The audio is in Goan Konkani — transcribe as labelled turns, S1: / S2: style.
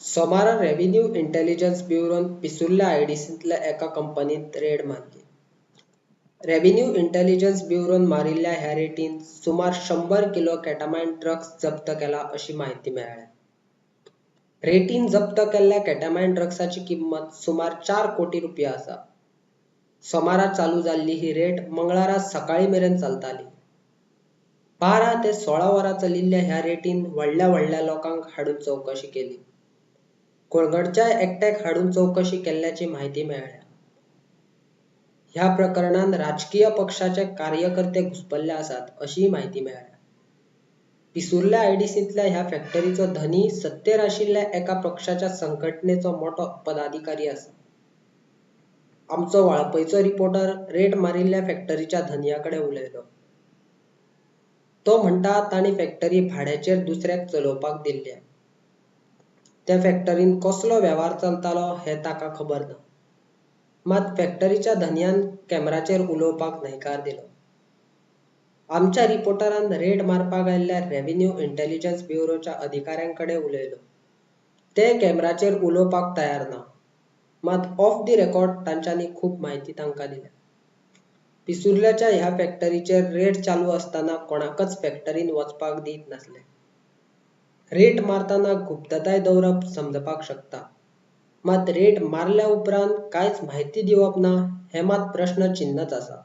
S1: सोमारा रेव्हेन्यू इंटेलिजन्स ब्युरोन पिसुर्ले आयडीसींतल्या एका कंपनींत रेड मारली. रेव्हेन्यू इंटेलिजन्स ब्युरोन मारिल्ल्या ह्या रेडींत सुमार 100 किलो केटामायन ड्रग्स जप्त केलां अशी म्हायती मेळ्ळ्या. रेडीन जप्त केल्ल्या केटामायन ड्रग्साची किंमत सुमार 4 कोटी रुपया आसा. सोमारा चालू जाल्ली ही रेड मंगळारा सकाळीं मेरेन चलताली. 12 ते 16 वरां चलिल्ल्या ह्या रेडीन व्हडल्या व्हडल्या लोकांक हाडून चवकशी केली. कोळंगटच्याय एकट्याक हाडून चवकशी केल्ल्याची म्हायती मेळ्ळ्या. ह्या प्रकरणांत राजकीय पक्षाचे कार्यकर्ते घुस्पल्ले आसात अशीय म्हायती मेळ्ळ्या. पिसुर्ले आयडीसींतल्या ह्या फॅक्टरीचो धनी सत्तेर आशिल्ल्या एका पक्षाच्या संघटनेचो मोटो पदाधिकारी आसा. आमचो वाळपयचो रिपोर्टर रेड मारिल्ल्या फॅक्टरीच्या धनया कडेन उलयलो. तो म्हणटा तांणी फॅक्टरी भाड्याचेर दुसऱ्याक चलोवपाक दिल्ल्या. त्या फॅक्टरींत कसलो वेव्हार चलतालो हें ताका खबर ना. मात फॅक्टरीच्या धनयान कॅमेराचेर उलोवपाक न्हयकार दिलो. आमच्या रिपोर्टरान रेड मारपाक आयिल्ल्या रेव्हेन्यू इंटेलिजन्स ब्युरोच्या अधिकाऱ्यां कडेन उलयलो. ते कॅमेराचेर उलोवपाक तयार ना. मात ऑफ the record तांच्यांनी खूब म्हायती तांकां दिल्या. पिसुर्ल्याच्या ह्या फॅक्टरीचेर रेड चालू आसतना कोणाकच फॅक्टरींत वचपाक दीत नासले. रेड मारतना गुप्तताय दवरप समजपाक शकता. मात रेड मारल्या उपरांत कांयच म्हायती दिवप ना हें मात प्रस्न चिन्नच आसा.